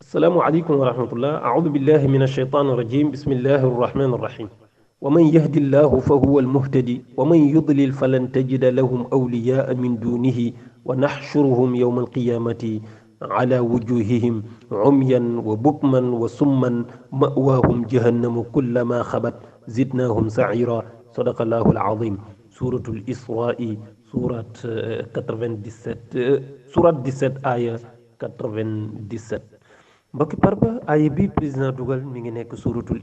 السلام عليكم ورحمة الله. أعوذ بالله من الشيطان الرجيم. بسم الله الرحمن الرحيم. ومن يهد الله فهو المهتدي ومن يضلل فلن تجد لهم أولياء من دونه ونحشرهم يوم القيامة على وجوههم عميا وبكما وسما مأواهم جهنم كلما خبت زدناهم سعيرا. صدق الله العظيم. سورة الإسراء سورة 97 سورة 17 آية 97. mbokki parba aaya bi président dugal mi ngi nekk suratul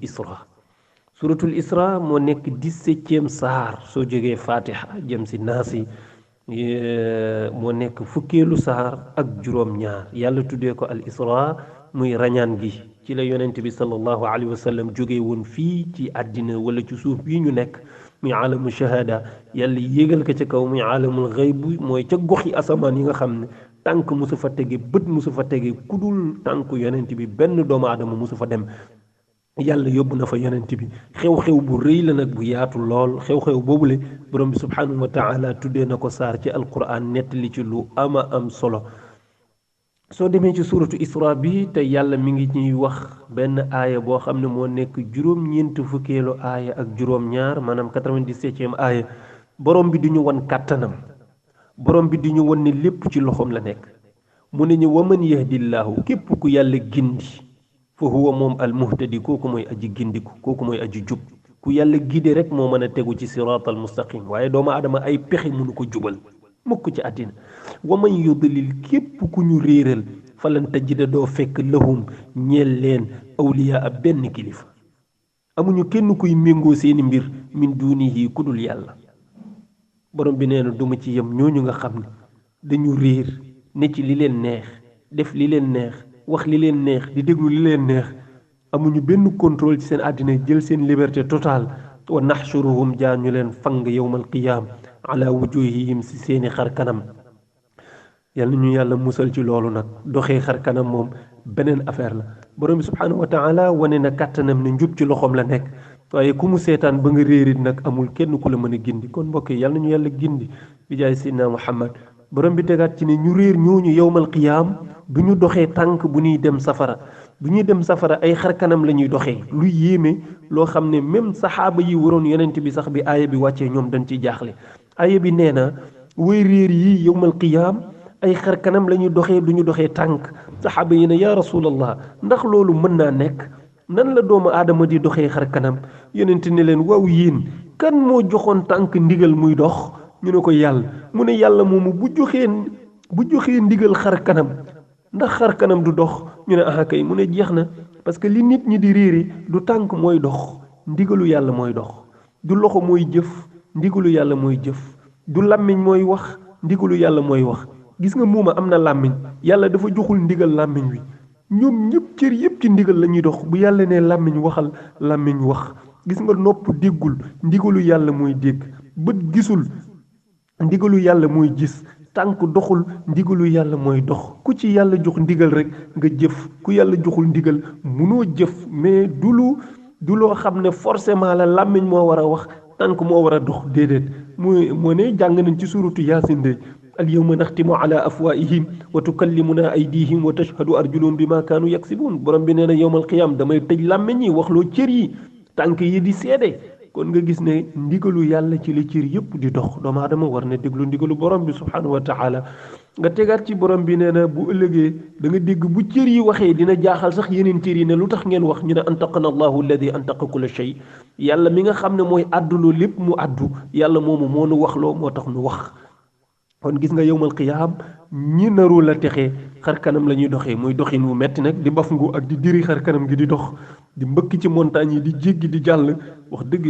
isra moo nekk 17e saar soo jógee fatiha jëm si naasi moo nekk fukkeelu saar ak juróom ñaar yàlla tuddee ko al isra muy rañaan gi ci la yonent bi sallallahu alayhi wa sallam jógee woon fii ci àddina wala ci suuf bii ñu nekk muy aalamu shahada yàlla yéegal ko ca kaw muy aalamul xayb mooy ca goxi asamaan yi nga xam ne tànk musu fa tege bët musu fa tege kudul tànk yonent bi benn doomu aadama musu fa dem yàlla yóbbu na fa yonent bi xew-xew bu rëy la nag bu yaatu lool xew-xew boobule borom bi subhanahu wa taala tuddee na ko saar ci alquran nettali ci lu ama am solo soo demee ci suratu isra bi te yàlla mi ngi ñuy wax benn aaya boo xam ne moo nekk juróom-ñeent fukkeelu aaya ak juróom-ñaar maanaam 97e aaya borom bi du ñu wan kàttanam borom bi di ñu won ne lépp ci loxoom la nekk mu ne ñu waman yahdillaahu képp ku yàlla gindi fa huwa moom al muhtadi kooku mooy aji gindiku kooku mooy aji jub ku yàlla gide rek moo mën a tegu ci siraatal mustaqim waaye doomu aadama ay pexe mënu ko jubal mukk ci àddina waman yudlil képp ku ñu réeral falan tajida doo fekk lahum ñeel leen awliyaa ab benn kilifa amuñu kenn kuy méngoo seeni mbir min dunihi ku dul yàlla borom bi nee na duma ci yem ñooñu nga xam ne dañu réer ne ci li leen neex def li leen neex wax li leen neex di déglu li leen neex amuñu benn contrôle ci seen àddina jël seen liberté totale wa naxshuruhum jaa ñu leen fang yowmal qiyaam ala wujuhihim si seeni xar kanam yal na ñu yàlla musal ci loolu nag doxee xar kanam moom beneen affaire la borom bi subhanahu wa taala wane na kàttanam ne njub ci loxoom la nekk waaye ku mu seetaan ba nga réerit nag amul kenn ku la mën a gindi kon mbokk yi yàlla nañu yàlla gindi bi jaay sidna muhammad borom bi tegaat ci ne ñu réer ñooñu yowmal qiyaam du ñu doxee tànk bu ñuy dem safara bu ñuy dem safara ay xar kanam la ñuy doxee lu yéeme loo xam ne même saxaaba yi waroon yonent bi sax bi aaya bi wàccee ñoom dañ ciy jaaxle aaya bi nee na way réer yi yowmal qiyaam ay xar kanam la ñuy doxee du ñu doxee tànk saxaaba yi ne yaa rasulallah ndax loolu mën naa nekk nan la doomu aadama di doxee xar kanam yonent ne leen waaw yéen kan moo joxoon tànk ndigal muy dox ñu ne ko yàlla mu ne yàlla moomu bu joxee ndigal xar kanam ndax xar kanam du dox ñu ne aha kay mu ne jeex na parce que li nit ñi di réere du tànk mooy dox ndigalu yàlla mooy dox du loxo mooy jëf ndigalu yàlla mooy jëf du làmmiñ mooy wax ndigalu yàlla mooy wax gis nga muuma am na làmmiñ yàlla dafa joxul ndigal làmmiñ wi ñoom ñëpp cër yëpp ci ndigal la ñuy dox bu yàlla ne làmmiñ waxal làmmiñ wax gis nga nopp déggul ndigalu yàlla mooy dégg bët gisul ndigalu yàlla mooy gis tànk doxul ndigalu yàlla mooy dox ku ci yàlla jox ndigal rek nga jëf ku yàlla joxul ndigal munoo jëf mais du loo xam ne forcément la làmmiñ moo war a wax tànk moo war a dox déedéet moo ne jàng nañ ci suuratu yaasin de alyawma naxtimu ala afwaihim wa tukallimuna aydihim wa tashhadu arjuluhum bima kaanu yaksibun borom bi nee na yowmal qiyaam damay tëj làmmiñ yi waxloo cër yi tànk yi di seede kon nga gis ne ndigalu yàlla ci li cër yëpp di dox doomu aadama war na déglu ndigalu borom bi subhanahu wa taala nga tegaat ci borom bi nee na bu ëllëgee da nga dégg bu cër yi waxee dina jaaxal sax yeneen cër yi ne lu tax ngeen wax ñu ne antaqana allahu alladi antaqa kulla shay yàlla mi nga xam ne mooy àdduloo lépp mu àddu yàlla moomu moo nu waxloo moo tax nu wax kon gis nga yowmal qiyaam ñi naru la texee xar kanam la ñuy doxee muy doxin wu metti nag di baf ngu ak di diri xar kanam gi di dox di mbëkk ci montagne yi di jéggi di jàll wax dëgg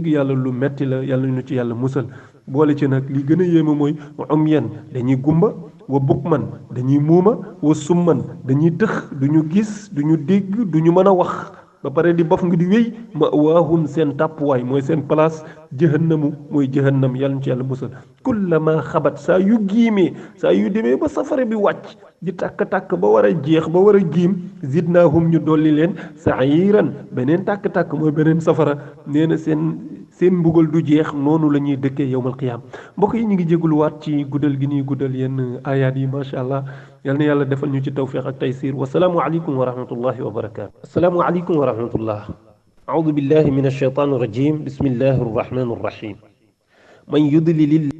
yàlla lu metti la yàlla ñu ci yàlla musal boole ci nag li gën a yéeme mooy umyan dañuy gumba wa bukman dañuy muuma wa summan dañuy tëx duñu gis duñu dégg duñu mën a wax ba pare di baf nga di wéy ma waahum seen tàppuwaay mooy seen place jahannamu mooy jahannam yàlla ñu ci yàlla musal kullama xabat saa yu giimee saa yu demee ba safara bi wàcc di tàkk-tàkk ba war a jeex ba war a giim zidnaahum ñu dolli leen sa'iran beneen tàkk-tàkk mooy beneen safara nee na seen seen mbugal du jeex noonu la ñuy dëkkee yowmal qiyaam. mbokk yi ñu ngi jégaluwaat ci guddal gi ñuy guddal yenn ayaat yi macha allah yal na yàlla defal ñu ci tawfiq ak taysir wasalaamu aleykum wa rahmatullahi wa barakaatu. asalaamu aleykum wa rahmatullah. أعوذ بالله من الشيطان الرجيم بسم الله الرحمن الرحيم من يضلل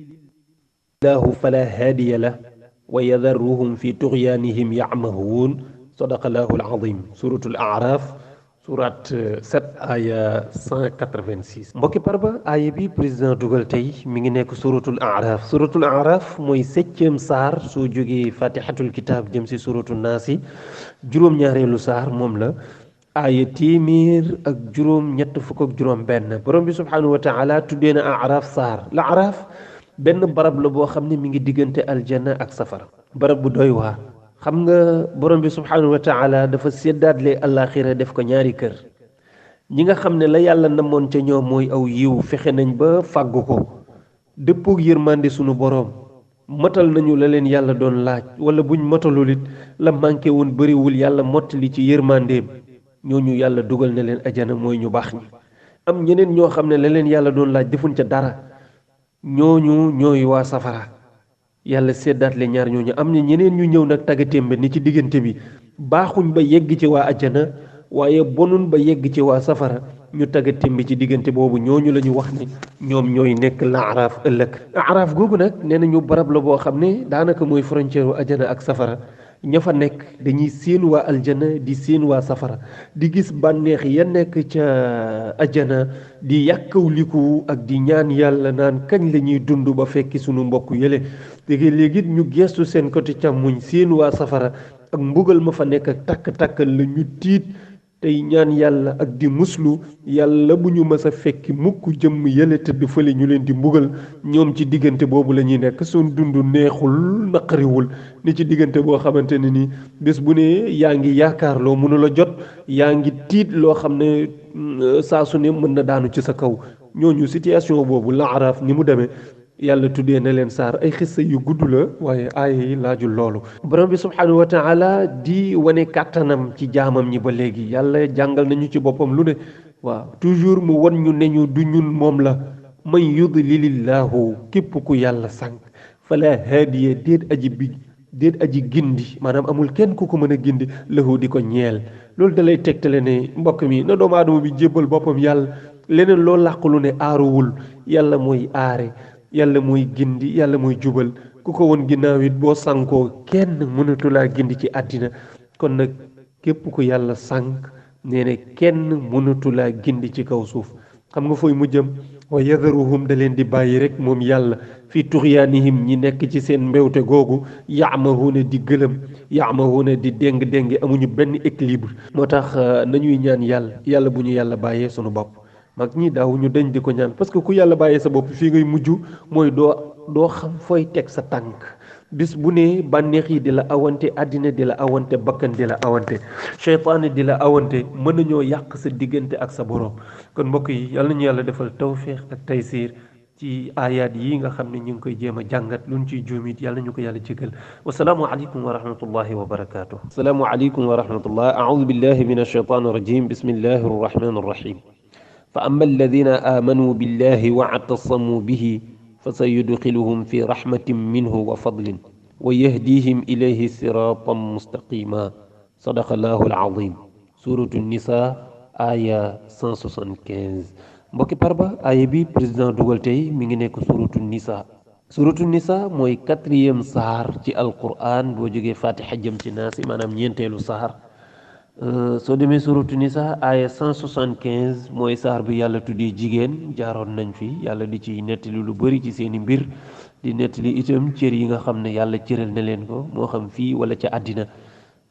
الله فلا هادي له ويذرهم في طغيانهم يعمهون صدق الله العظيم سورة الأعراف سورة 7 آية 186 mbokki parba aaya bi président dugal tey mi ngi nekk suratul A'raf mooy 7e saar soo jógee fatihatul kitab jëm si suratul naasi juróom-ñaareelu saar moom la aaya téeméer ak juróom ñett fukk ak juróom benn borom bi subhanahu wa taala tuddee na A'raf saar la A'raf benn barab la boo xam ne mi ngi diggante aljanna ak safara barab bu doy waar xam nga borom bi subhanahu wa taala dafa séddaatle àllaaxira def ko ñaari kër ñi nga xam ne la yàlla namoon ca ñoom mooy aw yiw fexe nañ ba fàggu ko dëppoog yërmande sunu borom matal nañu la leen yàlla doon laaj wala buñ matalul it la manqué woon bëriwul yàlla mottali ci yërmandeem ñooñu yàlla dugal na leen ajana mooy ñu baax ñi am ñeneen ñoo xam ne la leen yàlla doon laaj defuñ ca dara ñooñu ñooy waa safara yàlla seddaat le ñaar ñooñu am na ñeneen ñu ñëw nag taggatémbe ni ci diggante bi baaxuñ ba yegg ci waa ajana waaye bonun ba yegg ci waa safara ñu taggatémbe ci diggante boobu ñooñu la ñu wax ne ñoom ñooy nekk la A'raf ëllëg A'raf googu nag nee na ñu barab la boo xam ne daanaka mooy frontière u ajana ak safara ña fa nekk dañuy séen waa aljana di séen waa safara di gis bànneex ya nekk ca ajana di yàkkawliku ak di ñaan yàlla naan kañ la ñuy dund ba fekki sunu mbokk yële léegi ñu geestu seen côté càmmuñ séen waa safara ak mbugal ma fa nekk ak takk-takkal la ñu tiit tey ñaan yàlla ak di muslu yàlla bu ñu mës a fekki mukk jëmm yële tëdd fële ñu leen di mbugal ñoom ci diggante boobu la ñuy nekk suñ dund neexul naqariwul ni ci diggante boo xamante ne ni bés bu ne yaa ngi yaakaar loo mënula jot yaa ngi tiit loo xam ne saa su ne mën na daanu ci sa kaw ñooñu situation boobu la A'raf ni mu demee yàlla tuddee na leen saar ay xissa yu gudd la waaye aaya yi laajul loolu borom bi subhanahu wa taala di wane kàttanam ci jaamam ñi ba léegi yàlla jàngal nañu ci boppam lu ne waaw toujours mu wan ñu ne ñu du ñun moom la man yudlilillahu képp ku yàlla sànq fala haadiya déet aji gindi maanaam amul kenn ku ko mën a gindi lahu di ko ñeel loolu da lay tegtale ne mbokk mi na doomu aadama bi jébbal boppam yàlla leneen loo làqulu ne aaruwul yàlla mooy aare yàlla mooy gindi yàlla mooy jubal ku ko woon ginnaaw it boo sànkoo kenn mënatulaa gindi ci àddina kon nag képp ku yàlla sànk nee na kenn mënatulaa gindi ci kaw suuf xam nga fooy mujjam wa yadaruhum da leen di bàyyi rek moom yàlla fii tuxyaanihim ñi nekk ci seen mbewte googu yaamahuuna di gëlëm yaamahuuna di déng amuñu benn équilibre moo tax nañuy ñaan yàlla bu ñu yàlla bàyyee sunu bopp mag ñi daawuñu dañ di ko ñaan parce que ku yàlla bàyyee sa bopp fii ngay mujj mooy doo xam fooy teg sa tànk bis bu ne bànneex yi di la awante àddina di la awante bakkan di la awante seytaane di la awante mën nañoo yàq sa diggante ak sa borom kon mbokk yi yàlla nañu yàlla defal tawfiq ak taysiir ci ayaat yi nga xam ne ñu ngi koy jéem a jàngat luñ ciy juumit yàlla ñu ko yàlla jégal wasalaamu aleykum wa rahmatullahi wa barakatuh asalaamu aleykum wa rahmatullah aoudu billahi min alshaytan irrajim bismillahi arrahmani irrahim فأما الذين آمنوا بالله واعتصموا به فسيدخلهم في رحمة منه وفضل ويهديهم إليه صراطا مستقيما صدق الله العظيم سورة النساء آية 175 mbokki parba aaya bi président dugal tey mi ngi nekk suratu nisa mooy 4e saar ci alquran boo jógee fatiha jëm ci naasi maanaam ñeenteelu saar soo demee suratu nisa aaya 175 mooy saar bi yàlla tuddee jigéen jaaroon nañ fi yàlla di ci nettali lu bari ci seeni mbir di nettali itam cër yi nga xam ne yàlla cëral na leen ko moo xam fii wala ca àddina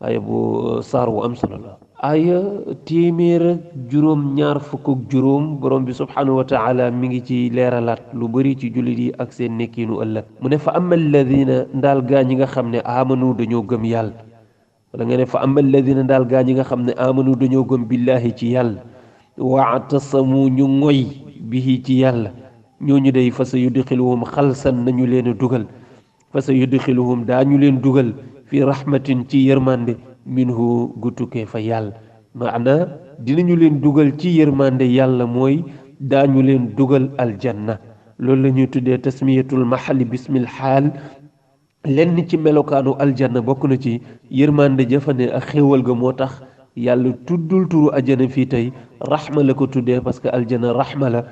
aaya bu saar wu am solo la aaya téeméer ak juróom ñaar fukk ak juróom borom bi subhanahu wa taala mi ngi ci leeralaat lu bari ci jullit yi ak seen nekkiinu ëllëg mu ne fa ama alladina ndaal gaa ñi nga xam ne amanu dañoo gëm yàlla wala nga ne fa ama alladina ndaal gaa ñi nga xam ne amanu dañoo gëm billahi ci yàlla waatasamu ñu ngoy bihi ci yàlla ñooñu day fa sa yudxiluhum xalsan nañu leen a dugal fa sa yudxiluhum daañu leen dugal fi rahmatin ci yërmande minhu gu tukkee fa yàlla maana dinañu leen dugal ci yërmande yàlla mooy daañu leen dugal aljanna loolu la ñuy tuddee tasmiyatul mahalli bismil xaal lenn ci melokaanu aljanna bokk na ci yërmande jëfane ak xéewal ga moo tax yàlla tuddul turu ajjana fii tey raxma la ko tuddee parce que aljanna raxma la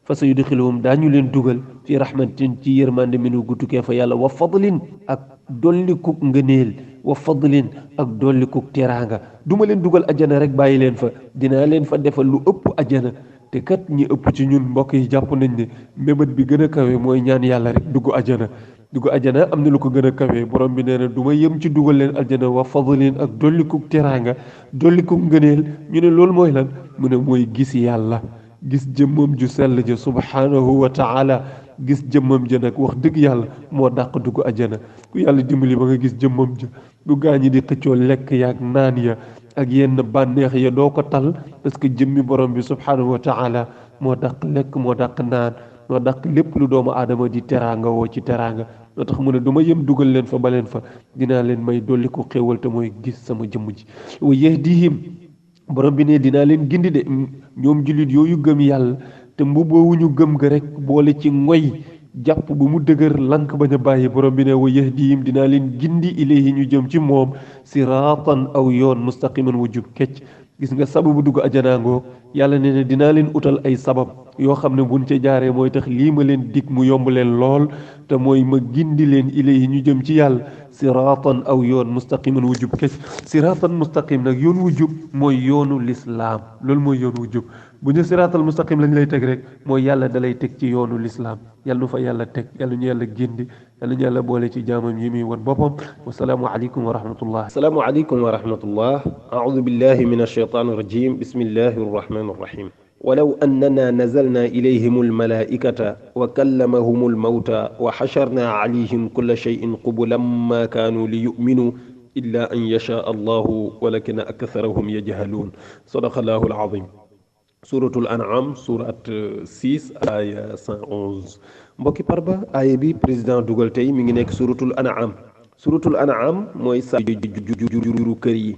fa sa yudxiluhum daañu leen dugal fi rahmatin ci yërmande minu gutukee fa yàlla wa fadlin ak dollikuk ngëneel wa fadlin ak dollikuk teraanga duma leen dugal ajjana rek bàyyi leen fa dinaa leen fa defal lu ëpp ajjana te kat ñi ëpp ci ñun mbokk yi jàpp nañ ne mébét bi gën a kawe mooy ñaan yàlla rek dugg ajjana am na lu ko gën a kawe borom bi nee na du ma yem ci dugal leen ajjana wa fadlin ak dollikuk teraanga dollikuk ngëneel ñu ne loolu mooy lan mu ne mooy gis yàlla gis jëmmam ju sell ja subhanahu wa taala gis jëmmam ja nag wax dëgg yàlla moo dàq dugg ajjana ku yàlla dimbali ba nga gis jëmmam ja bu gaañi di xëccoo lekk yaak naan ya ak yenn bànneex ya doo ko tal parce que jëmmi borom bi subhanahu wa taala moo dàq lekk moo dàq naan moo dàq lépp lu doomu aadama di teraanga woo ci teraanga loo tax mu ne du ma yem dugal leen fa ba leen fa dinaa leen may dolli ko xéewal te mooy gis sama jëmm ji wa yahdihim borom bi ne dinaa leen gindi de ñoom jullit yooyu gëm yàlla te mbuboowuñu gëm ga rek boole ci ngoy jàpp bu mu dëgër lank bañ a bàyyi borom bi ne wa yahdihim dinaa leen gindi ilayhi ñu jëm ci moom siraatan aw yoon mustaqiman wu jub kecc gis nga sababu dugg ajanaangoo yàlla ne ne dinaa leen utal ay sabab yoo xam ne buñ ca jaaree mooy tax lii ma leen dig mu yomb leen lool te mooy ma gindi leen ilayhi ñu jëm ci yàlla siraatan aw yoon mustaqiman wu jub kecc siraatan mustaqim nag yoon wu jub mooy yoonu lislaam loolu mooy yoon wu jub bu ñu siraatal mustaqim lañ lay teg rek mooy yàlla da lay teg ci yoonu lislaam yàlla nu fa yàlla teg yàlla ñu yàlla gindi yàlla ñu yàlla boole ci jaamam yi muy won boppam wasalaamu aleykum wa rahmatullah asalaamu aleykum wa rahmatullah audu billahi min alshaytan irrajim bismillahi arrahmani irrahim ولو أننا نزلنا إليهم الملائكة وكلمهم الموتى وحشرنا عليهم كل شيء قبلا ما كانوا ليؤمنوا إلا أن يشاء الله ولكن أكثرهم يجهلون صدق الله العظيم suratul an'am surat 6 aya 111 mbokki parba aaya bi président dugal tey mi ngi nekk suratul an'am mooy sa juru kër yi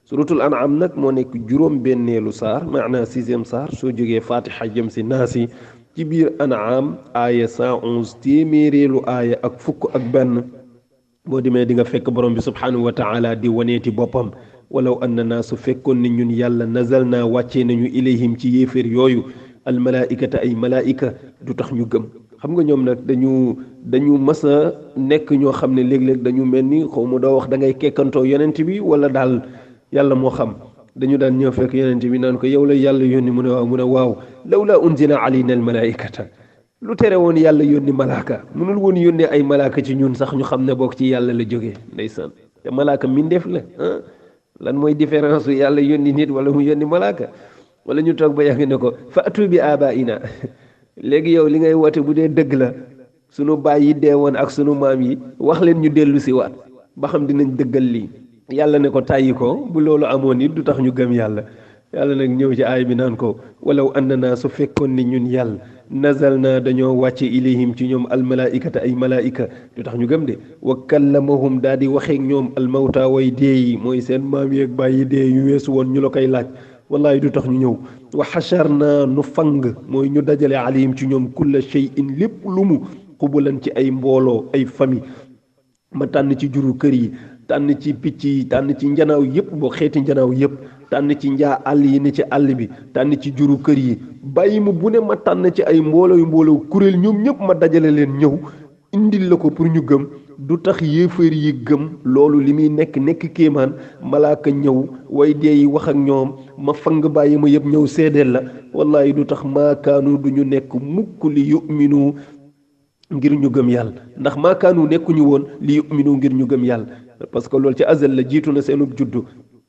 suratul an'am nag moo nekk juróom benneelu saar maanaa 6e saar soo jógee fatiha jëm si naasi ci biir an'am aaya 111 téeméereelu aaya ak fukk ak benn boo demee di nga fekk borom bi subhanahu wa taala di waneeti boppam walaw annana su fekkoon ne ñun yàlla nazal naa wàccee nañu ilayhim ci yéeféer yooyu almalaikata ay malaika du tax ñu gëm xam nga ñoom nag dañu mas a nekk ñoo xam ne léeg-léeg dañu mel ni xaw ma doo wax da ngay kekkantoo yonent bi wala daal yàlla moo xam dañu daan ñëw fekk yonent bi naan ko yow la yàlla yónni mu ne waaw lawla unzila alayna almalaikata lu tere woon yàlla yónni malaaka mënul woon yónnee ay malaaka ci ñun sax ñu xam ne bokk ci yàlla la jógee ndeysaan te malaaka mindeef la lan mooy différence su yàlla yónni nit wala mu yónni malaaka wala ñu toog ba yàgg ne ko faatu bi abaina léegi yow li ngay woote bu dee dëgg la sunu baay yi dee woon ak sunu maam yi wax leen ñu dellu si waat ba xam dinañ dëggal lii yàlla ne ko tàyyi ko bu loolu amoon nit du tax ñu gëm yàlla yàlla nag ñëw ci aay bi naan ko walaw annana su fekkoon ni ñun yàlla nazal naa dañoo wàcce ilayhim ci ñoom almalaikata ay malaika du tax ñu gëm de wa kallamahum daal di waxeek ñoom almawta way dee yi mooy seen maam yeeg bàyyi dee yu weesu woon ñu la koy laaj wallahi du tax ñu ñëw wa xacharna nu fang mooy ñu dajale alayhim ci ñoom kulla shay'in lépp lu mu xubulan ci ay mbooloo ay famille ma tànn ci juru kër yi tànn ci picc yi tànn ci njanaaw yëpp boo xeeti njanaaw yëpp tànn ci njaa àll yi ne ci àll bi tànn ci juru kër yi bàyyi mu bu ne ma tànn ci ay mbooloo kuréel ñoom ñëpp ma dajale leen ñëw indil la ko pour ñu gëm du tax yéefar yi gëm loolu li muy nekk kéemaan malaaka ñëw way dee yi wax ak ñoom ma fang bàyyi ma yëpp ñëw seedeel la wallahi du tax maakaanu du ñu nekk mukk li yuminu ngir ñu gëm yàlla ndax maakaanu nekkuñu woon li yuminu ngir ñu gëm yàlla parce que loolu ci azal la jiitu na seenub juddu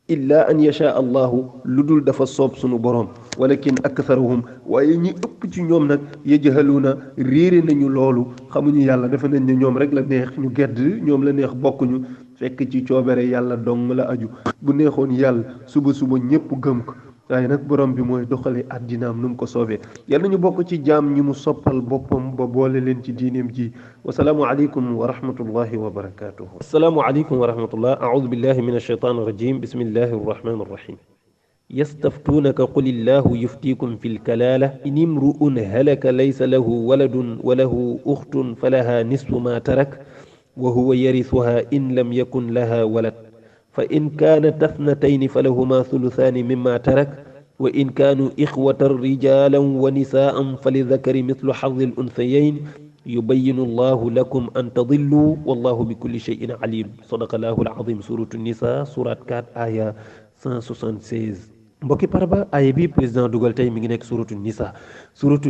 illa an yasha allahu lu dul dafa soob sunu borom walakin aktharuhum waaye ñi ëpp ci ñoom nag yajhaluuna réere nañu loolu xamuñu yàlla defe nañ ne ñoom rek la neex ñu gedd ñoom la neex bokkuñu fekk ci coobere yàlla dong la aju bu neexoon yàlla suba ñépp gëm ko waaye nag borom bi mooy doxale àddinaam nu mu ko soobee yàlla nañu bokk ci jaam ñi mu soppal boppam ba boole leen ci diineem ji wasalaamu aleykum wa rahmatullahi wa barakatuhu asalaamu aleykum wa rahmatullah aoudu billahi min alshaytan irrajim bismillahi arrahmani irrahim يستفتونك قل الله يفتيكم في الكلالة إن امرؤ هلك ليس له ولد وله أخت فلها نصف ما ترك وهو يرثها إن لم يكن لها ولد فإن كانت اثنتين فلهما ثلثان مما ترك وإن كانوا إخوة رجالا ونساء فللذكر مثل حظ الأنثيين يبين الله لكم أن تضلوا والله بكل شيء عليم صدق الله العظيم سورة النساء سورة 4 آية 176 mbokki parba ay bi président dugal tay mi ngi nek suratu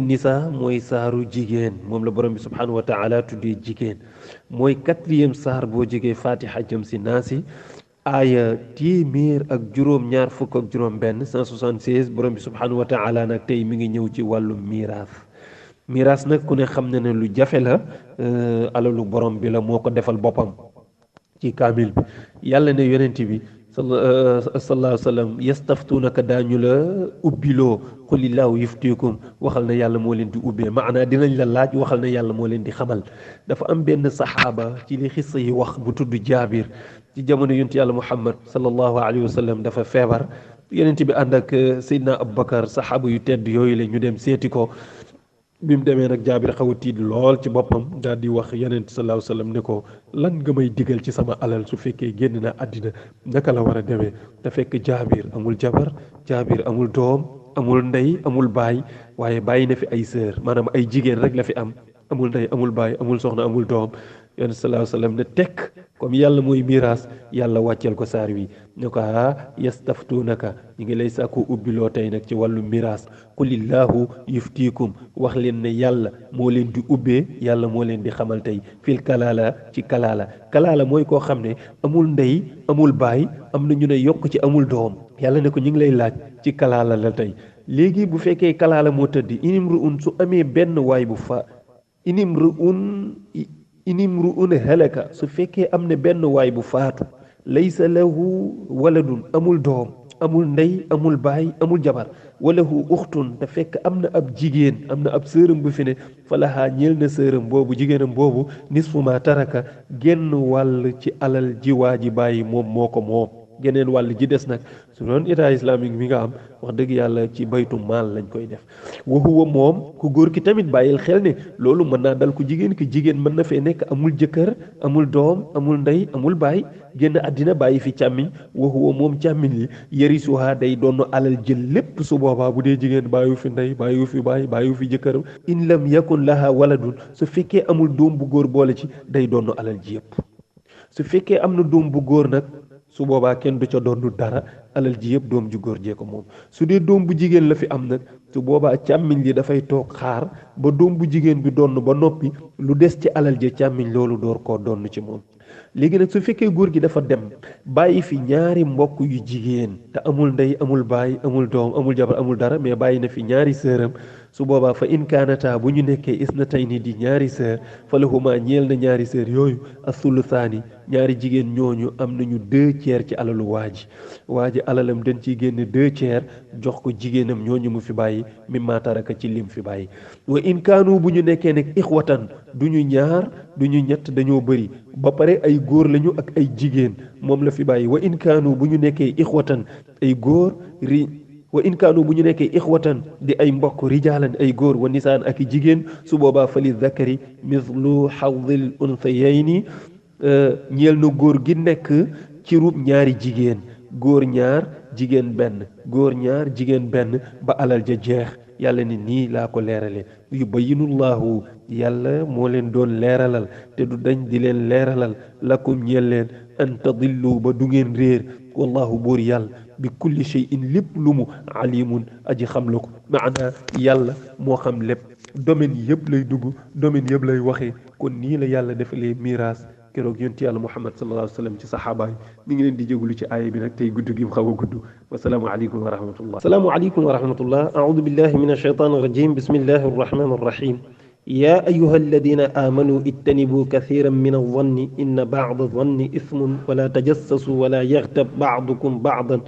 nisa moy saaru jigen mom la borom bi subhanahu wa ta'ala tudde jigen moy 4e saar bo jige fatiha jëm ci nasi aya témèr ak juróom ñaar fukk ak juróom ben 176 borom bi subhanahu wa ta'ala nak tay mi ngi ñëw ci walu miras nak ku ne xamna ne lu jafe la alalu borom bi la moko defal bopam ci kamil bi yàlla ne yonenti bi sallallahu alayhi wasallam yastaftunaka dañu la ubbilo qulillahu yuftikum waxal na yàlla mo len di ubbe maana dinañ la laaj waxal na yàlla mo len di xamal dafa am ben sahaba ci li xissa yi wax bu tuddu jabir ci jamono yonti yàlla muhammad sallallahu alayhi wasallam dafa febar yonenti bi ànd ak sayyidina abubakar sahaba yu tedd yoy la ñu dem séti ko bim démé nak jabir xaw tiid lool ci bopam dal di wax yenen sallallahu alayhi wasallam ne ko lan nga may digal ci sama alal su fekke génn na adina naka la wara démé da fekk jabir amul jabar jabir amul dom amul ndey amul baay waye bayina fi ay sœur manam ay jigen rek la fi am amul ndey amul baay amul soxna amul dom yenen sallallahu alayhi wasallam ne tek comme yàlla moy miras yàlla waccel ko sar wi ne ko ha yastaftunaka ñi ngi lay sàkku ubbiloo tey nag ci wàllu miraas qulillahu yuftikum wax leen ne yàlla moo leen di ubbee yàlla moo leen di xamal tey fil kalala ci kalala mooy koo xam ne amul ndey amul baay am na ñu ne yokk ci amul doom yàlla ne ko ñu ngi lay laaj ci kalala la tey léegi bu fekkee kalala moo tëddi inimru'un su amee benn waay bu fa inimru'un halaka su fekkee am na benn waay bu faatu laysa lahu waladun amul doom amul ndey amul baay amul jabar walahu ukhtun te fekk am na ab jigéen am na ab sërëm bu fi ne falaha ñeel na sërëm boobu jigéenam boobu nisfu ma taraka genn wàll ci alal ji waa ji bàyyi moom moo ko moom geneen wàll ji des nag su doon état islamique mi nga am wax dëgg yàlla ci baytu maal lañ koy def wa huwa moom ku góor ki tamit bàyyil xel ne loolu mën naa dal ku jigéen ki jigéen mën na fee nekk amul jëkkër amul doom amul ndey amul baay génn àddina bàyyi fi càmmiñ wa huwa moom càmmiñ li yarisuha day doon alal jël lépp su boobaa bu dee jigéen bàyyiwu fi ndey bàyyiwu fi baay bàyyiwu fi jëkkër in lam yakun laha waladun su fekkee amul doom bu góor boole ci day doon alal ji yëpp su fekkee am na doom bu góor nag su boobaa kenn du ca doonu dara alal ji yëpp doom ju góor jee ko moom su dee doom bu jigéen la fi am nag su boobaa càmmiñ li dafay toog xaar ba doom bu jigéen bi donn ba noppi lu des ci alal ji càmmiñ loolu door koo donn ci moom léegi nag su fekkee góor gi dafa dem bàyyi fi ñaari mbokk yu jigéen te amul ndey amul baay amul doom amul jabar amul dara mais bàyyi na fi ñaari sëram su boobaa fa in kaanata bu ñu nekkee isnatayni di ñaari sër fa lahuma ñeel na ñaari sër yooyu as-sulusaani ñaari jigéen ñooñu am nañu 2/3 ci alalu waa ji alalam dañ ciy génne 2/3 jox ko jigéenam ñooñu mu fi bàyyi mimma taraka ci lim fi bàyyi wa in kaanu bu ñu nekkee nag ixwatan du ñu ñaar du ñu ñett dañoo bëri ba pare ay góor lañu ak ay jigéen moom la fi bàyyi wa in kaanu bu ñu nekkee ixwatan ay góor wa in kaanu bu ñu nekkee ixwatan di ay mbokk rijaalan ay góor wa nisaan ak jigéen su boobaa fali zakari mithlu xawdil unsayayni ñeel na góor gi nekk ci rub ñaari jigéen góor ñaar jigéen benn góor ñaar jigéen benn ba alal ja jeex yàlla ni nii laa ko leerale yubayyinullahu yàlla moo leen doon leeralal te du dañ di leen leeralal lakum ñeel leen an tadillu ba du ngeen réer wallahu buur yàlla bi kulli shay'in lépp lu mu alimun aji xam la ko maana yàlla moo xam lépp domaine yëpp lay dugg domaine yëpp lay waxee kon nii la yàlla defalee miraas keroog yonti yàlla muhammad sallallahu alayhi wa sallam ci saxaaba yi mi ngi leen di jégalu ci aaya bi nag tey gudd gi mu xaw a gudd wasalaamu aleykum wa rahmatullah asalaamu aleykum wa rahmatullah aoudu billahi min alshaytan arrajim bismillahi arrahmani arrahim يا أيها الذين آمنوا اجتنبوا كثيرا من الظن إن بعض الظن إثم ولا تجسسوا ولا يغتب بعضكم بعضا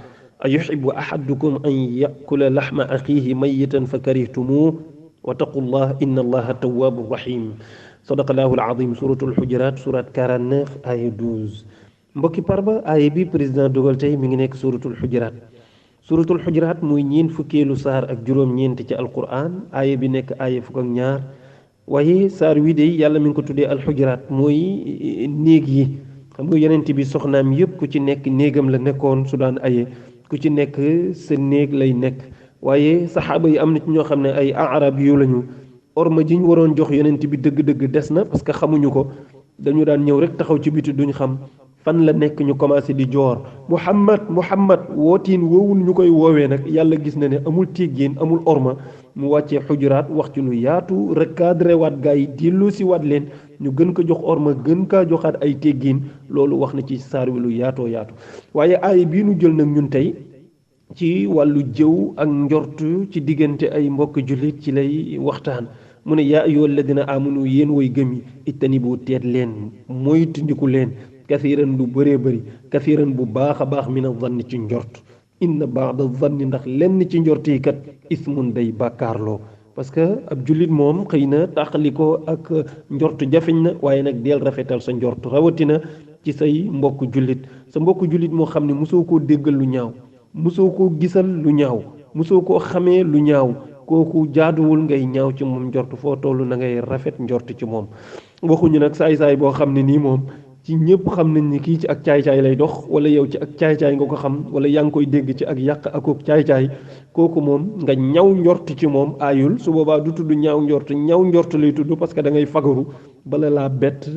أيحب أحدكم أن يأكل لحم أخيه ميتا فكرهتموه واتقوا الله إن الله تواب رحيم صدق الله العظيم سورة الحجرات سورة 49 آية 12 mbokki parba aaya bi président dogal tey mi ngi nekk suratul xujuraat suratul xujuraat mooy ñeen fukkeelu saar ak juróom-ñeent ci alquran aaya bi nekk aaya fukk ak ñaar waaye saar wi de yàlla mi ngi ko tuddee alxujuraat mooy néeg yi xam nga yonent bi soxnaam yépp ku ci nekk néegam la nekkoon su daan aye ku ci nekk sa néeg lay nekk waaye saxaaba yi am na ci ñoo xam ne ay arab yu lañu orma ji ñu waroon jox yonent bi dëgg-dëgg des na parce que xamuñu ko dañu daan ñëw rek taxaw ci biti duñ xam fan la nekk ñu commencé di joor Muhammad wootiin woowul ñu koy woowee nag yàlla gis na ne amul teggin amul orma mu wàccee xujuraat wax ci lu yaatu recadré waat gaa yi dellu si waat leen ñu gën ko jox orma gën kaa joxaat ay teggin loolu wax na ci saar wi lu yaatoo yaatu waaye aaya bii nu jël nag ñun tey ci wàllu jëw ak njortu ci diggante ay mbokk jullit ci lay waxtaan mu ne yaa ayyuha alladina amanu yéen way gëm yi ittanibu teet leen moytandiku leen kathiran lu bëree bëri kathiran bu baax a baax min azanni ci njort inna baada zanni ndax lenn ci njort yi kat ismun day bàkkaarloo parce que ab jullit moom xëy na tàqali ko ak njort jafeñ na waaye nag deel rafetal sa njort rawatina ci say mbokk jullit sa mbokk jullit moo xam ne mosoo koo déggal lu ñaaw mosoo koo gisal lu ñaaw mosoo koo xamee lu ñaaw kooku jaaduwul ngay ñaaw ci moom njort foo toll na ngay rafet njort ci moom waxuñu nag saay-saay boo xam ne nii moom ci ñëpp xam nañ ni kii ci ak caay-caay lay dox wala yow ci ak caay-caay nga ko xam wala yaa ngi koy dégg ci ak yàq akook caay-caay kooku moom nga ñaw njort ci moom aayul su boobaa du tudd ñaaw njort lay tudd parce que da ngay fagaru bala laa bett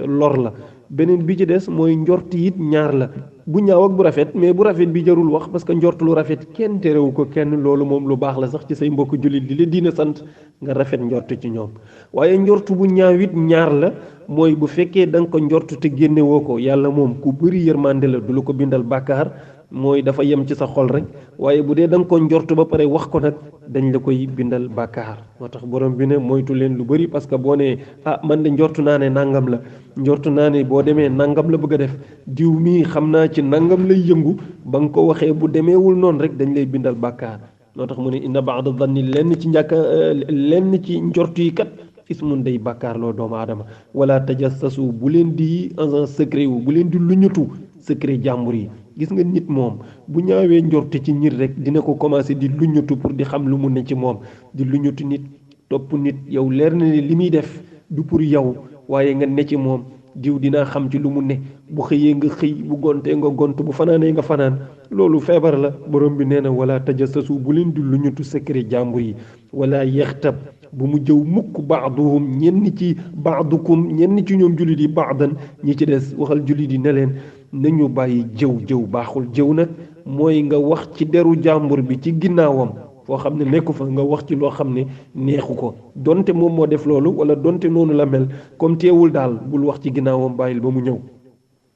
lor la beneen bi ci des mooy njort it ñaar la bu ñaaw ak bu rafet mais bu rafet bi jarul wax parce que njort lu rafet kenn terewu ko kenn loolu moom lu baax la sax ci say mbokk jullit di la diina sant nga rafet njort ci ñoom waaye njort bu ñaaw it ñaar la mooy bu fekkee da nga ko njort te génnewoo ko yàlla moom ku bëri yërmande la du la ko bindal bàkkaar mooy dafa yem ci sa xol rek waaye bu dee da nga ko njort ba pare wax ko nag dañ la koy bindal bàkkaar moo tax borom bi ne moytu leen lu bëri parce que boo nee man de njortu naa ne nangam la njortu naa ne boo demee nangam la bëgg a def diw mii xam naa ci nangam lay yëngu ba nga ko waxee bu demeewul noonu rek dañ lay bindal bàkkaar moo tax mu ne inna ba'da dhanni lenn ci njort yi kat ismun day bàkkaar loo doomu aadama wala tajassasu bu leen di agent secret wu bu leen di luñutu secret jàmbur yi gis nga nit moom bu ñaawee njorte ci nit rek dina ko commencé di luñutu pour di xam lu mu ne ci moom di luñutu nit topp nit yow leer na ne li muy def du pour yow waaye nga ne ci moom diw dinaa xam ci lu mu ne bu xëyee nga xëy bu gontee nga gont bu fanaanee nga fanaan loolu feebar la borom bi nee na wala tajassasu bu leen di luñutu secret jàmbur yi wala yaxtab bu mu jëw mukk baaduhum ñenn ci baadukum ñenn ci ñoom jullit yi baadan ñi ci des waxal jullit yi ne leen nañu bàyyi jëw baaxul jëw nag mooy nga wax ci deru jàmbur bi ci ginnaawam foo xam ne nekku fa nga wax ci loo xam ne neexu ko donte moom moo def loolu wala donte noonu la mel comme teewul daal bul wax ci ginnaawam bàyyil ba mu ñëw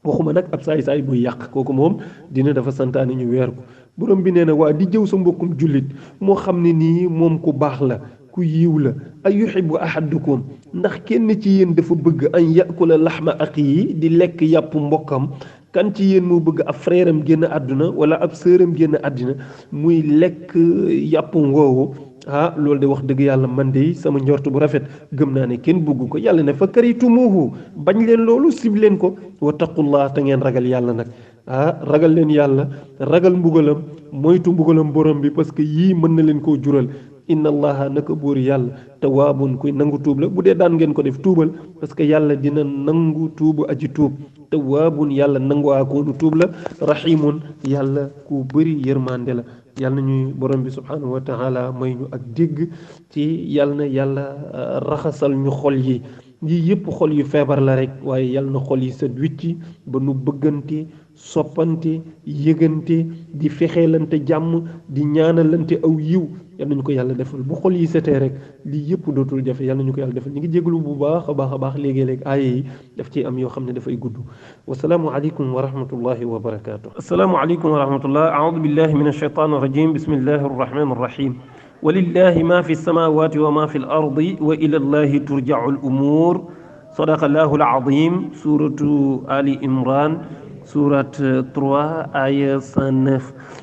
waxuma nag ab saay-saay buy yàq kooku moom dina dafa santaane ñu weer ko borom bi nee na waa di jëw sa mbokkum jullit moo xam ne nii moom ku baax la ku yiw la ay yuhibbu ahadukum ndax kenn ci yéen dafa bëgg an yakula laxma axiihi di lekk yàpp mbokkam kan ci yéen moo bëgg ab frère am génn àdduna wala ab sœur am génn àddina muy lekk yàpp woowu loolu de wax dëgg yàlla man de sama njort bu rafet gëm naa ne kenn bëgg ko yàlla ne fa karitumuhu bañ leen loolu sib leen ko wattaqullah te ngeen ragal yàlla nag ragal leen yàlla ragal mbugalam moytu mbugalam borom bi parce que yii mën na leen koo jural inna allaha naka buur yàlla tawaabun kuy nangu tuub la bu dee daan ngeen ko def tuubal parce que yàlla dina nangu tuubu aji tuub tawaabun yàlla nangu akoonu tuub la rahimun yàlla ku bëri yërmande la yàlla na ñuy borom bi subhanahu wa taala may ñu ak dégg ci yàlla na yàlla raxasal ñu xol yi yii yëpp xol yu feebar la rek waaye yàlla na xol yi set wicci ba nu bëggante soppante yëgante di fexeelante jàmm di ñaanalante aw yiw yal nañu ko yàlla defal bu xol yi setee rek lii yëpp dootul jafe yal nañu ko yàlla defal ñu ngi jéglu bu baax a baax léegi-léeg aaya yi daf ci am yoo xam ne dafay gudd wasalaamu aleykum wa rahmatullahi wa barakatuh asalaamu aleykum wa rahmatullah aoudu billahi min alshaytan irrajim bismillahi arrahmani irrahim walillahi ma fi lsamawati wa ma fi l ardi wa ila allahi turjacu al umur sadaqa allahu alazim suratu ali imran surat 3 aya 109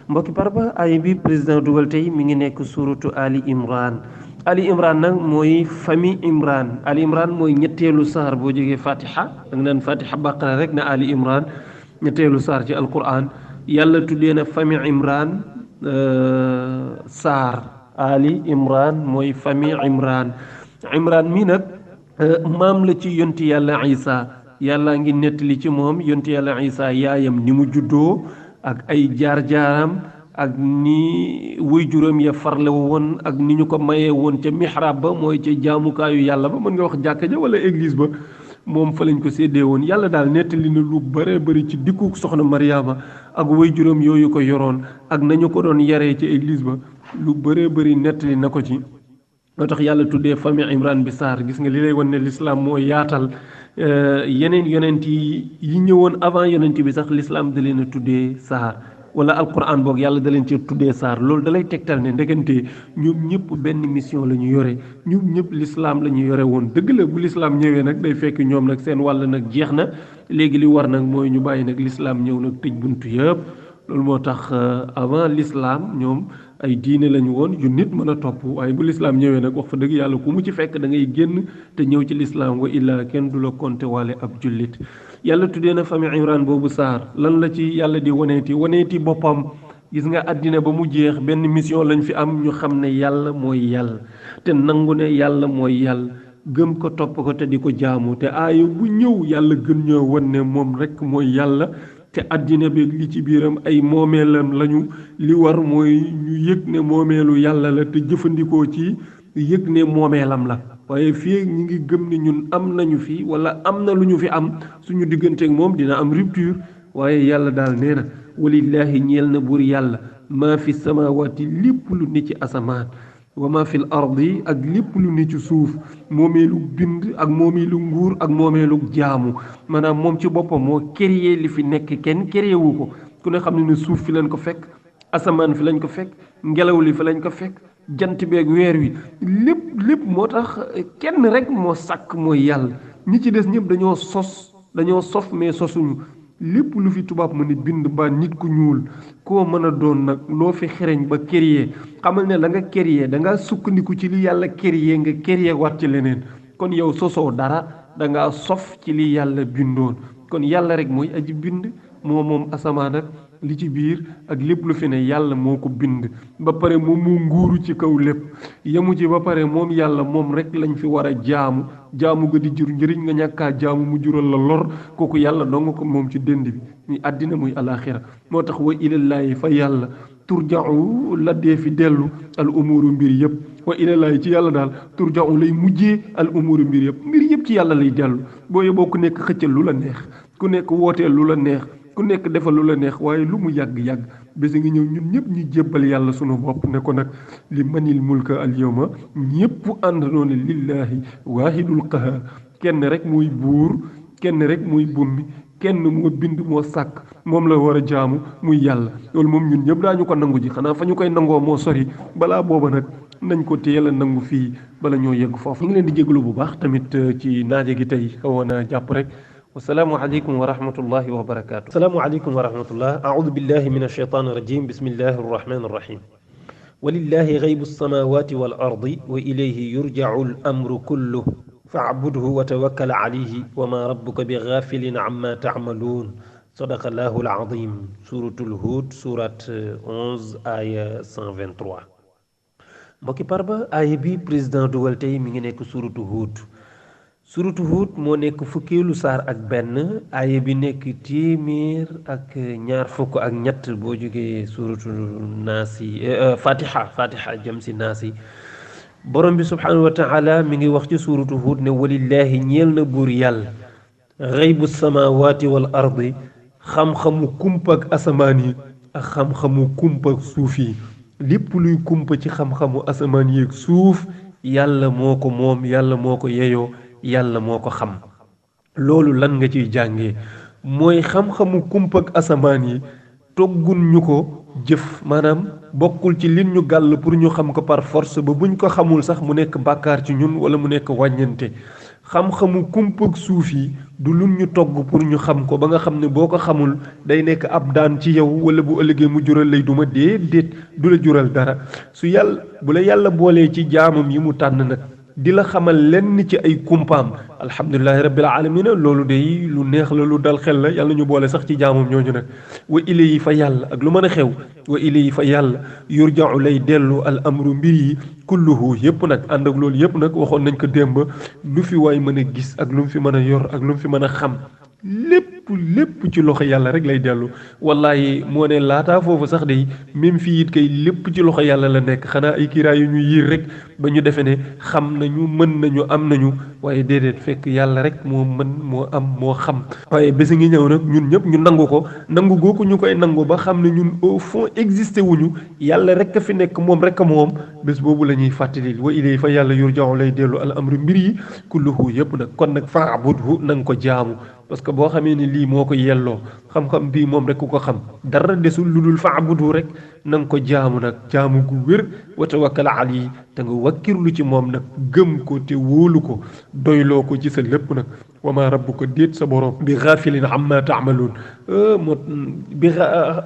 mbokki parba aya bi président dugal tey mi ngi nekk suratu ali imran nag mooy famille imran ali imran mooy ñetteelu saar boo jógee fatiha da nga naan fatiha baqara rek na ali imran ñetteelu saar ci alquran yàlla tuddee na famille imran saar Ali Imran mooy famille Imran mi nag maam la ci yonti yàlla Isa yàlla ngi nettali ci moom yonti yàlla Isa yaayam ni mu juddoo ak ay jaar-jaaram ak ni wuy juróom ya farle woon ak ni ñu ko mayee woon ca mihrab ba mooy ca jaamukaayu yàlla ba mën nga wax jàkka ja wala église ba moom fa lañ ko séddee woon yàlla daal nettali na lu bare bari ci dikku soxna Mariama ak wuy juróom yooyu ko yoroon ak nañu ko doon yaree ca église ba lu bare bari nettali na ko ci moo tax yàlla tuddee famille Imran bi saar gis nga li lay wan ne l'islam moo yaatal yeneen yonent yi ñëwoon avant yonent bi sax l'islam da leen a tuddee saar wala alquran boog yàlla da leen ci tuddee saar loolu da lay tegtal ne ndegante ñoom ñëpp benn mission la ñu yore ñoom ñëpp l'islam la ñu yore woon dëgg la bu l'islam ñëwee nag day fekk ñoom nag seen wàll nag jeex na léegi li war nag mooy ñu bàyyi nag l'islam ñëw nag tëj buntu yëpp loolu moo tax avant l'islam ñoom ay diine lañu woon yu nit mën a topp waaye bu l'islam ñëwee nag wax fa dëgg yàlla ku mu ci fekk da ngay génn te ñëw ci l'islam wa illaa kenn du la compter waale ab jullit yàlla tuddee na famille Imran boobu saar lan la ci yàlla di waneeti boppam gis nga àddina ba mu jeex benn mission lañ fi am ñu xam ne yàlla mooy yàlla te nangu ne yàlla mooy yàlla gëm ko topp ko te di ko jaamu te aaya bu ñëw yàlla gën ñoo wan ne moom rekk mooy yàlla te àddina bi li ci biiram ay moomeelam lañu li war mooy ñu yëg ne moomeelu yàlla la te jëfandikoo ci yëg ne moomeelam la waaye fii ñi ngi gëm ne ñun am nañu fi wala am na lu ñu fi am suñu digganteek moom dina am rupture waaye yàlla daal nee na walillaahi ñeel na buur yàlla maa fi samaawaati lépp lu ne ci asamaan wa maa fil ardi ak lépp lu ne ci suuf moomeelu bind ak moomeelu nguur ak moomeelu jaamu maanaam moom ci boppam moo créé li fi nekk kenn créé wu ko ku ne xam ne ne suuf fi lañ ko fekk asamaan fi lañ ko fekk ngelaw li fi lañ ko fekk jant beeg weer wi lépp moo tax kenn rek moo sàkk mooy yàlla ñi ci des ñëpp dañoo sof mais sosuñu lépp lu fi tubaab mën a bind ba nit ku ñuul koo mën a doon nag loo fi xereñ ba créer xamal ne la nga créer da nga sukkandiku ci li yàlla créer nga créer waat ci leneen kon yow sosoo dara da ngaa sof ci li yàlla bindoon kon yàlla rek mooy aji bind moom asamaan ak li ci biir ak lépp lu fi ne yàlla moo ko bind ba pare moom mu nguuru ci kaw lépp yemu ci ba pare moom yàlla moom rek lañ fi war a jaamu ga di jur njëriñ nga ñàkkaa jaamu mu jural la lor kooku yàlla dong ko moom ci dënd bi muy àddina muy alaxira moo tax wa ilallaahi fa yàlla turja'u la dee fi dellu al umuru mbir yëpp wa ilallaahi ci yàlla daal turja'u lay mujjee al umuru mbir yëpp ci yàlla lay dellu boo yeboo ku nekk xëccal lu la neex ku nekk wooteel lu la neex ku nekk defal lu la neex waaye lu mu yàgg-yàgg bés ngi ñëw ñun ñëpp ñu jébbal yàlla sunu bopp ne ko nag li manil mulka al yawma ñëpp ànd noonu lillahi waahidul qahar kenn rek muy buur kenn rek muy bummi kenn moo bind moo sàkk moom la war a jaamu muy yàlla loolu moom ñun ñëpp daañu ko nangu ji xanaa fa ñu koy nangoo moo sori balaa booba nag nañ ko teel a nangu fii bala ñoo yegg foofu ñu ngi leen di jégalu bu baax tamit ci naaje gi tey xawoon a jàpp rek والسلام عليكم ورحمة الله وبركاته. السلام عليكم ورحمة الله. أعوذ بالله من الشيطان الرجيم. بسم الله الرحمن الرحيم. ولله غيب السماوات والأرض وإليه يرجع الأمر كله فاعبده وتوكل عليه وما ربك بغافل عما تعملون. صدق الله العظيم. سورة الهود سورة 11 آية 123. mbokki parba aaya bi président dugal tey mi ngi nekk suratu Hud suratu Hud moo nekk fukkeelu saar ak benn aaya bi nekk téeméer ak ñaar fukk ak ñett boo jógee suratu naas yi fatiha jëm si naas yi borom bi subhanahu wa taala mi ngi wax ci suratu Hud ne walillahi ñeel na buur yàlla xaybu samawati wal ardi xam-xamu kumpa ak asamaan yi ak xam-xamu kumpa ak suuf yi lépp luy kumpa ci xam-xamu asamaan yi ak suuf yàlla moo ko moom yàlla moo ko yeyoo yàlla moo ko xam loolu lan nga ciy jàngee mooy xam-xamu kumpa ak asamaan yi toggun ñu ko jëf maanaam bokkul ci lin ñu gàll pour ñu xam ko par force ba buñ ko xamul sax mu nekk bàkkaar ci ñun wala mu nekk wàññante xam-xamu kumpa ak suuf yi du lun ñu togg pour ñu xam ko ba nga xam ne boo ko xamul day nekk ab daan ci yow wala bu ëllëgee mu jural lay duma déet du la jural dara su yàlla bu la yàlla boolee ci jaamam yi mu tànn nag di la xamal lenn ci ay kumpaam alhamdulilahi rabbil alamina loolu day lu neex la lu dal xel la yàlla ñu boole sax ci jaamam ñooñu nag wa ilayhi fa yàlla ak lu mën a xew wa ilayhi fa yàlla yurja'u lay dellu al amru mbir yi kulluhu yépp nag ànd ak loolu yépp nag waxoon nañ ko démb lu fi waay mën a gis ak lu mu fi mën a yor ak lu mu fi mën a xam lépp ci loxo yàlla rek lay dellu wallahi moo ne laataa foofu sax de même fii it kay lépp ci loxo yàlla la nekk xanaa ay kiiraay yu ñu yiir rek ba ñu defee ne xam nañu mën nañu am nañu waaye déedéet fekk yàlla rek moo mën moo am moo xam waaye bési ngi ñëw nag ñun ñëpp ñu nangu ko nangu gooku ñu koy nangu ba xam ne ñun au fond existé wuñu yàlla rek a fi nekk moom rek a moom bés boobu la ñuy fàttali wa ilay fa yàlla yurja'u lay dellu al amru mbir yi kulluhu yëpp nag kon nag fa'budhu na nga ko jaamu parce que boo xamee ni lii moo ko yelloo xam-xam bii moom rek ku ko xam dara desul lu dul fa'budhu rek na nga ko jaamu nag jaamu gu wér wa tawakkal alayhi te nga wakkirlu ci moom nag gëm ko te wóolu ko doyloo ko ci sa lépp nag wa ma rabbuka déet sa borom bi ghafilin amma ta'malun moo bi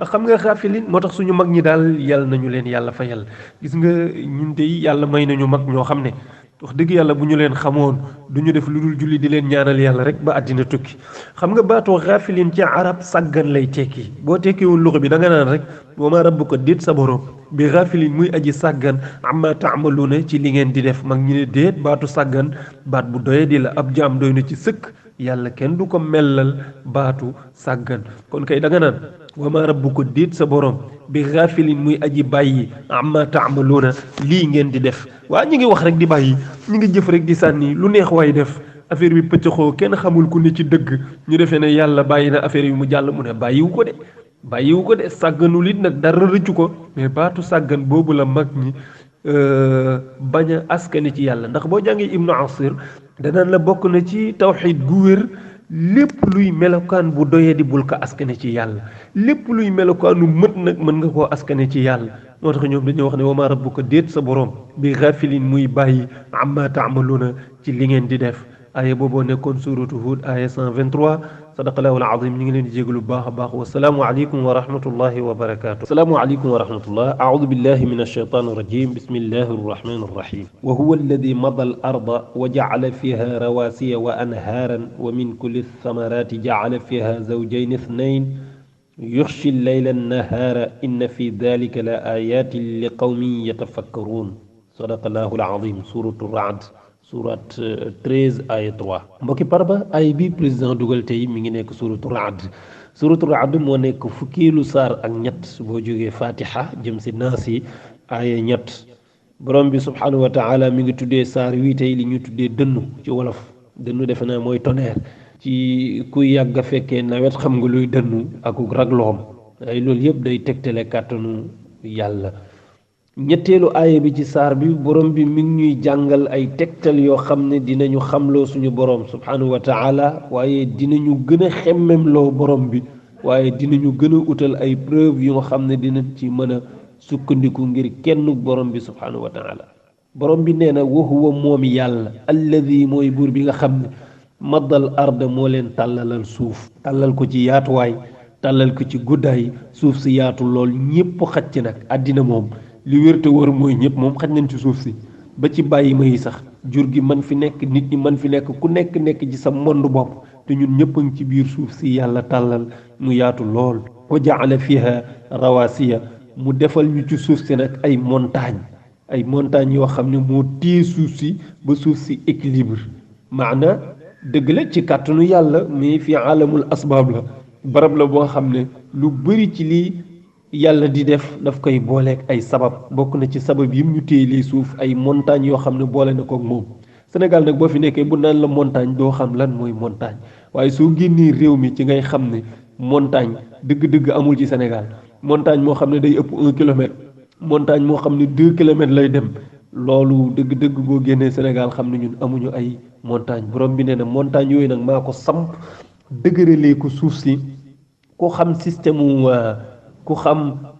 xam nga ghafilin moo tax suñu mag ñi daal yàlla nañu leen yàlla fayal gis nga ñun de yàlla may nañu mag ñoo xam ne wax dëgg yàlla bu ñu leen xamoon du ñu def lu dul julli di leen ñaanal yàlla rek ba àddina tukki xam nga baatoo xaafilin ci arab sàggan lay tekki boo tekkiwul luxa bi da nga naan rek wa ma rabbuka déet sa borom bi xaafilin muy aji sàggan amma taamaluuna ci li ngeen di def mag ñu ne déet baatu sàggan baat bu doye di la ab jaam doy na ci sëkk yàlla kenn du ko mellal baatu sàggan kon kay da nga naan wa ma rabbuka déet sa borom bi xaafilin muy aji bàyyi amma taamaluuna lii ngeen di def waa ñi ngi wax rek di bàyyi ñi ngi jëf rek di sànni lu neex waay def affaire bi pëccëxoo kenn xamul ku ne ci dëgg ñu defee ne yàlla bàyyi na affaire yi mu jàll mu ne bàyyiwu ko de sàgganul it nag dara rëccu ko mais baatu sàggan boobu la mag ñi bañ a askane ci yàlla ndax boo jàngee ibnu asir danaan la bokk na ci tawxiid gu wér lépp luy melokaan bu doyee di bul ko askane ci yàlla lépp luy melokaanu mët nag mën nga koo askane ci yàlla moo tax ñoom dañoo wax ne wa maa rabbuka déet sa borom bi xaafilin muy bàyyi amma taamaluuna ci li ngeen di def aaya booboo nekkoon suratu Hud aaya 123 sadaqallahu alazim ñu ngi leen di jégalu bu baax a baax wasalaamu aleykum wa rahmatullahi wa barakatuh asalaamu aleykum wa rahmatullah aaudu billahi min alshaytan irrajim bismillahi arrahmani irrahim wa huwa alladi mada al arda wa jacala fiha rawasiya wa anhaaran wa min kulli thamarati jacala fiha zawjayn ithnayn yuxshi llayla annahaara inna fi dalika la ayatin li qawmin yatafakkaruun sadaqallahu alazim suratu Ra'd surat 13 aya 3 mbokki parba ay bi président dugal tey mi ngi nekk suratu Ra'd moo nekk fukkeelu saar ak ñett boo jógee fatiha jëm si naas yi aya ñett borom bi subhanahu wa taala mi ngi tuddee saar wii tey li ñu tuddee dënnu ci wolof dënnu defe naa mooy tonnerre ci ku yàgg a fekkee nawet xam nga luy dënnu ak ragloom ay loolu yëpp day tegtale kàttanu yàlla ñetteelu aaya bi ci saar bi borom bi mi ngi ñuy jàngal ay tegtal yoo xam ne dinañu xamloo suñu borom subhanahu wa taala waaye dinañu gën a xemmemloo borom bi waaye dinañu gën a utal ay preuve yu nga xam ne dinañ ci mën a sukkandiku ngir kenn borom bi subhanahu wa taala borom bi nee na wa huwa moom yàlla alladi mooy buur bi nga xam ne maddal arda moo leen tàllalal suuf tàllal ko ci yaatuwaay tàllal ko ci guddaay suuf si yaatu lool ñépp xaj ci nag àddina moom li wér te wër mooy ñëpp moom xaj nañ ci suuf si ba ci bàyyi ma yi sax jur gi man fi nekk nit ñi man fi nekk ku nekk ci sa monde bopp te ñun ñëpp a ngi ci biir suuf si yàlla tàllal mu yaatu lool wa jaala fiha rawasiya mu defal ñu ci suuf si nag ay montagne yoo xam ne moo téye suuf si ba suuf si équilibre maana dëgg la ci kàttanu yàlla mais fi alamul asbaab la barab la boo xam ne lu bëri ci lii yàlla di def daf koy booleeg ay sabab bokk na ci sabab yim ñu téye lii suuf ay montagne yoo xam ne boole na koog moom Sénégal nag boo fi nekkee bu naan la montagne doo xam lan mooy montagne waaye soo génnee réew mi ci ngay xam ne montagne dëgg-dëgg amul ci Sénégal montagne moo xam ne day ëpp 1 kilomètre montagne moo xam ne 2 kilomètres lay dem loolu dëgg-dëgg boo génnee Sénégal xam ne ñun amuñu ay montagne borom bi nee na montagne yooyu nag maa ko samp dëgëralee ko suuf si ku xam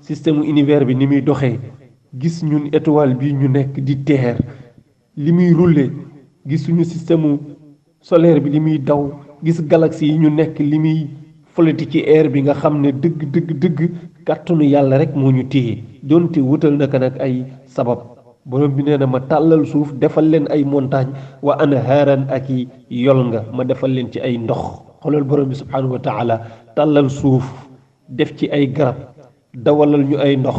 système univers bi ni muy doxee gis ñun étoile bi ñu nekk di terre li muy rouler gis suñu système solaire bi li muy daw gis galaxie yi ñu nekk li muy flotter ci air bi nga xam ne dëgg kàttanu yàlla rek moo ñu téye donte wutal naka nag ay sabab borom bi nee na ma tàllal suuf defal leen ay montagne wa anhaaran ak i yol nga ma defal leen ci ay ndox xoolal borom bi subhanahu wa taala tàllal suuf def ci ay garab dawalal ñu ay ndox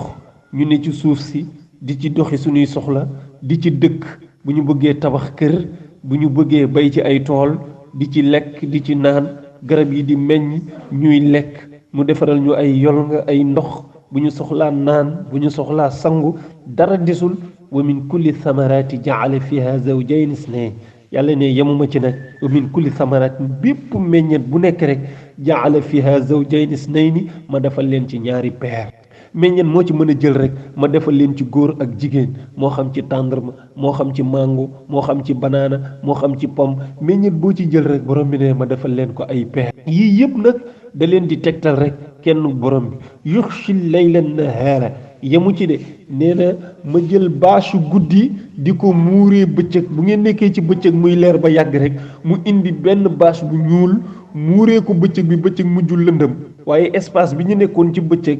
ñu ne ci suuf si di ci doxi suñuy soxla di ci dëkk bu ñu bëggee tabax kër bu ñu bëggee bay ci ay tool di ci lekk di ci naan garab yi di meññ ñuy lekk mu defaral ñu ay yol nga ay ndox bu ñu soxlaa naan bu ñu soxlaa sangu dara desul wa min kulli thamarati jaala fiha zawjayn isnayn yàlla ne yemuma ci nag wa min kulli thamarati bépp meññet bu nekk rek jaala fiha zawjayn isnayni ma defal leen ci ñaari peer meññet moo ci mën a jël rek ma defal leen ci góor ak jigéen moo xam ci tàndarma moo xam ci mango moo xam ci banaana moo xam ci pomme meññet boo ci jël rek borom bi ne ma defal leen ko ay peer yii yëpp nag da leen di tegtal rek kenn borom bi yuxshi layla nahaara yemu ci de nee na ma jël bâche guddi di ko muuree bëccëg bu ngeen nekkee ci bëccëg muy leer ba yàgg rek mu indi benn bâche bu ñuul muuree ko bëccëg bi bëccëg mujjul lëndëm waaye espace bi ñu nekkoon ci bëccëg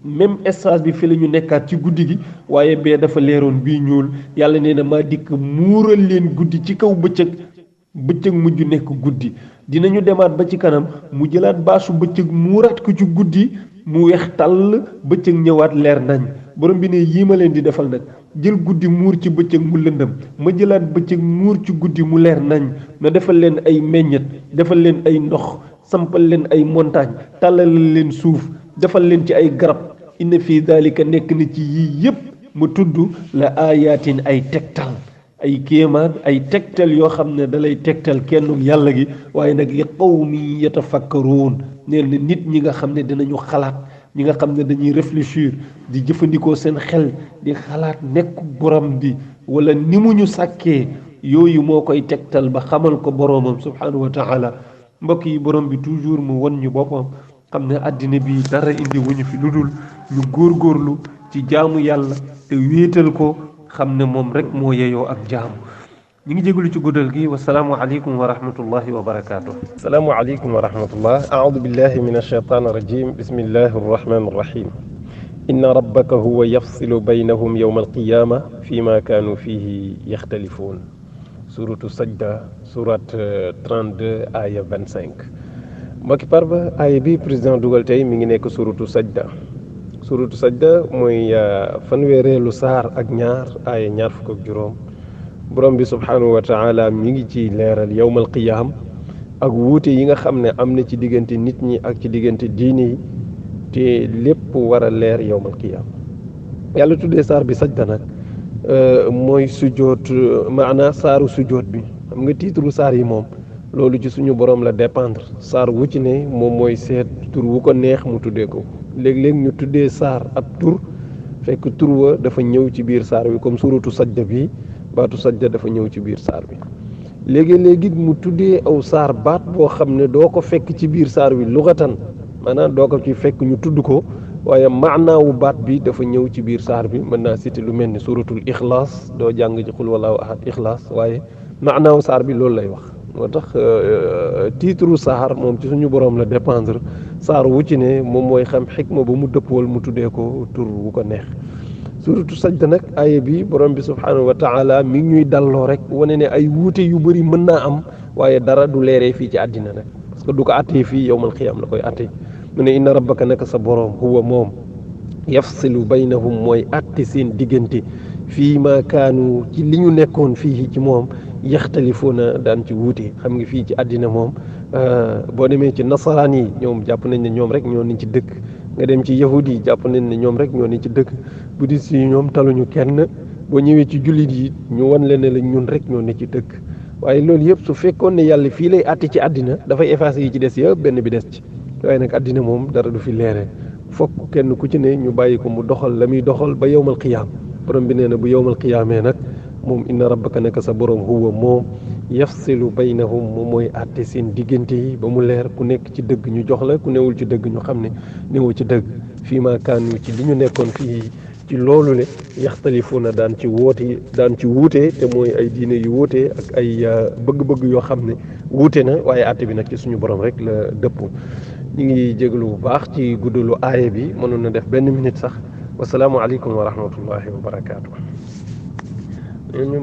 même espace bi fi la ñu nekkaat ci guddi gi waaye bee dafa leeroon bii ñuul yàlla nee na maa dikk muural leen guddi ci kaw bëccëg mujj nekk guddi dinañu demaat ba ci kanam mu jëlaat bâche bëccëg muuraat ko ci guddi mu weex tàll bëccëg ñëwaat leer nañ borom bi ne yii ma leen di defal nag jël guddi muur ci bëccëg mu lëndëm ma jëlaat bëccëg muur ci guddi mu leer nañ ma defal leen ay meññet defal leen ay ndox sampal leen ay montagne tàllalal leen suuf defal leen ci ay garab inna fii daalika nekk na ci yii yépp ma tudd la aayaatin ay tegtal ay kéemaan ay tegtal yoo xam ne dalay tegtal kenn yàlla gi waaye nag li qawmi yatafakkaruun neen na nit ñi nga xam ne dinañu xalaat ñi nga xam ne dañuy réfléchir di jëfandikoo seen xel di xalaat nekk borom bi wala ni mu ñu sàkkee yooyu moo koy tegtal ba xamal ko boroomam subhanahu wa taala mbokk yi borom bi toujours mu won ñu boppam xam ne àddina bi dara indi wuñu fi lu dul ñu góorgóorlu ci jaamu yàlla te wéetal ko xam ne moom rek moo yeyoo ak jaamu ñu ngi jégalu ci guddal gi wasalaamu aleykum wa rahmatullahi wa barakaatu. asalaamu aleykum wa rahmatullah aaudu billahi min alcheytaan irrajim bismillahi arrahmani irrahim inna rabbaka huwa yafsilu baynahum yowma alqiyama fi ma kaanu fihi yaxtalifuun suratu sajda surat 32 aya 25 mbokki parba aaya bi président dugal tey mi ngi nekk suratu sajda mooy fanweereelu saar ak ñaar aaya ñaar fukk ak juróom borom bi subhanahu wa taala mi ngi ci leeral yowmal qiyaam ak wuute yi nga xam ne am na ci diggante nit ñi ak ci diggante diine yi te lépp war a leer yowmal qiyaam yàlla tuddee saar bi sajda nag mooy sujjoot maanaa saaru sujjoot bi xam nga titre saar yi moom loolu ci suñu borom la dépendre saar wu ci ne moom mooy seet tur wu ko neex mu tuddee ko léeg-léeg ñu tuddee saar ab tur fekk tur wa dafa ñëw ci biir saar bi comme suratu sajda bi baatu sajda dafa ñëw ci biir saar bi léegi-léegi mu tuddee aw saar baat boo xam ne doo ko fekk ci biir saar bi luxatan maanaam doo ko ci fekk ñu tudd ko waaye maanaawu baat bi dafa ñëw ci biir saar bi mën naa cité lu mel ni suratul ixlaas doo jàng ci xul walaahu ahad ixlaas waaye maanaawu saar bi loolu lay wax moo tax titre saar moom ci suñu borom la dépendre saar wu ci ne moom mooy xam xikma ba mu dëppool mu tuddee ko tur wu ko neex suratu sajda nag aaya bi borom bi subhanahu wa taala mi ngi ñuy dalloo rek wane ne ay wuute yu bëri mën naa am waaye dara du leeree fii ci àddina nag parce que du ko attee fii yowmal xiyaam la koy attee mu ne inna rabbaka naka sa borom huwa moom yafsilu baynahum mooy atte seen diggante fii ma kaanu ci li ñu nekkoon fii ci moom yaxtalifuuna daan ci wuute xam nga fii ci àddina moom boo demee ci nasaraan yi ñoom jàpp nañ ne ñoom rek ñoo ni ci dëkk nga dem ci yahud yi jàpp nañ ne ñoom rek ñoo ni ci dëkk buddhiste yi ñoom taluñu kenn boo ñëwee ci jullit yi ñu wan leen ne la ñun rek ñoo ni ci dëkk waaye loolu yëpp su fekkoon ne yàlla fii lay àtte ci àddina dafay effacé yi ci des yëpp benn bi des ci waaye nag àddina moom dara du fi leere fokk kenn ku ci ne ñu bàyyi ko mu doxal la muy doxal ba yowmal qiyaam borom bi nee na bu yowmal qiyaamee nag moom inna rabbaka naka sa borom huwa moom yafsilu baynahum moom mooy àtte seen diggante yi ba mu leer ku nekk ci dëgg ñu jox la ku newul ci dëgg ñu xam ne newul ci dëgg fii maa kaanu ci li ñu nekkoon fii ci loolu le yaxtalifuuna daan ci wuute te mooy ay diine yu wuute ak ay bëgg-bëgg yoo xam ne wuute na waaye àtte bi nag ci suñu borom rek la dëpp ñu ngi jégalu bu baax ci guddalu aaya bi mënoon na def benn minute sax wasalaamu aleykum wa rahmatullahi wa barakaatu. ñu